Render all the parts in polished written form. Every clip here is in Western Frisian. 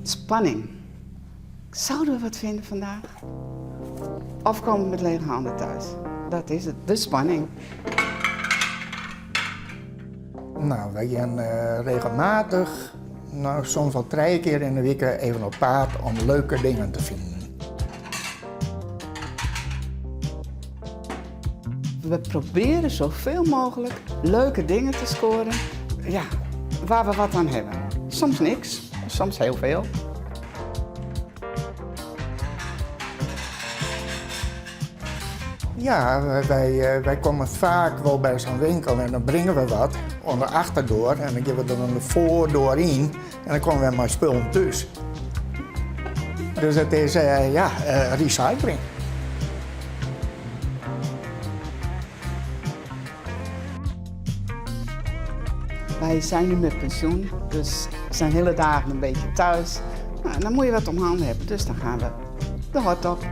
Spanning. Zouden we wat vinden vandaag? Of komen we met lege handen thuis? Dat is het, de spanning. Nou, wy gean regelmatich, no, soms wol trije kear yn de wike even op paad om leuke dingen te finen. We proberen zoveel mogelijk leuke dingen te scoren. Ja, waar we wat aan hebben. Soms niks, soms heel veel. Ja, wy, wy komme faak wol by sa'n winkel en dan bringe we wat oan de achterdoar en dan gean we der oan de foardoar yn en dan komme we mei spullen thús. Dus it is ja, recycling. Wij zijn nu met pensioen, dus zijn hele dagen een beetje thuis. Nou, dan moet je wat om handen hebben, dus dan gaan we de hort op.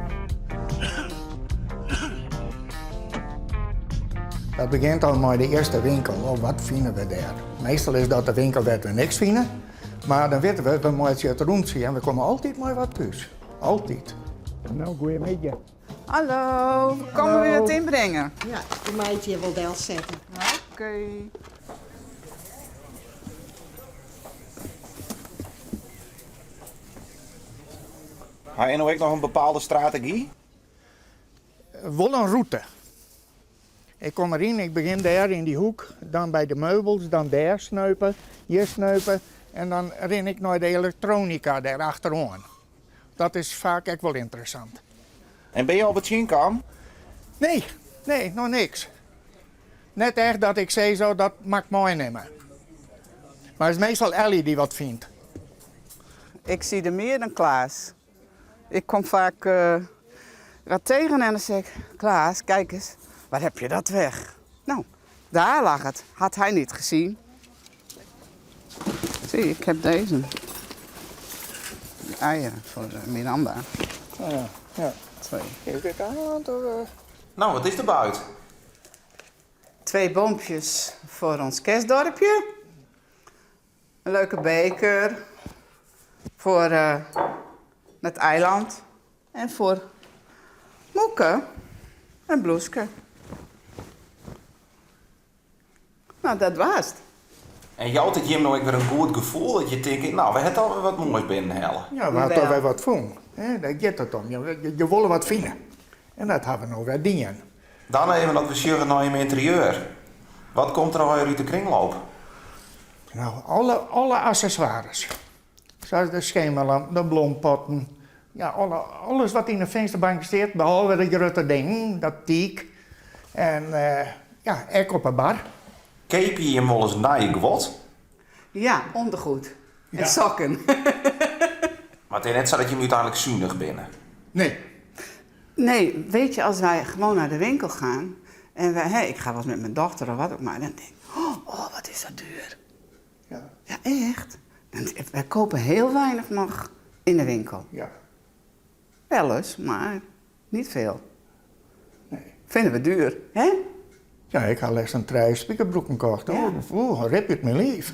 Dat begjint al mei de earste winkel. Oh, wat fine we dêr? Meastal is dat de winkel wêr't we niks fine. Mar dan witte we, we meitsje it rûntsje en we komme altyd mei wat thús. Altyd. No, goeiemiddei. Hallo, komme we it ynbringen? Ja, dy mei it hjir wol delsette. Oké. Ha je no ek noch in bepaalde strategy? Wol in rûte. Ik kom deryn, ik begjin dêr yn dy hoek, dan by de meubels, dan dêr sneupe, hjir sneupe en dan rin ik nei de elektronika dêr achteroan. Dat is faak ek wol ynteressant. En binne je al wat tsjinkaam? Nee, nee, noch niks. Net echt dat ik sis, oh, dat moat ik meinimme. Mar it is meastal Elly dy't wat fynt. Ik zie er meer dan Klaas. Ik kom vaak wat tegen en dan zeg ik, Klaas, kijk eens, waar heb je dat weg? Nou, daar lag het. Had hij niet gezien. Zie, ik heb deze. De eieren voor Miranda. Oh ja, ja. Twee. Is dit aan? Of? Nou, wat is de buit? Twee boompjes voor ons kerstdorpje. Een leuke beker voor het eiland. En voor Moeke een bloeske. Nou, dat was het. En jout it jim no ek wer in goed gefoel dat je tinke, nou, we ha dochs wer wat moais binnenhelle? Ja, we ha dochs wer wat fûn. Dêr giet it om. Je wolle wat fine. En dat ha we no wer dien. Dan even dat we sjogge nei jim ynterieur. Wat komt der allegear út de kringloop? Nou, alle, alle accessoires. Sa as de schemerlampen, de blompotten. Ja, alle, alles wat yn de finsterbank stiet, behalve de grutte dingen, dat teak. En ja, ek op 'e bar. Keapje jim wolris nij guod? Ja, ondergoed en sokken. Mar it is net sa dat jim úteinlik sunich binne? Nee. Nee, weet je, als wij gewoon naar de winkel gaan en wij, hè, ik ga wel eens met mijn dochter of wat ook maar, dan denk ik, oh, wat is dat duur. Ja. Ja, echt. Dan, wij kopen heel weinig nog in de winkel. Ja. Wel eens, maar niet veel. Nee. Vinden we duur, hè? Ja, ik ha lêsten trije spikerbroeken kocht. Ja. Oeh, rip út myn liif.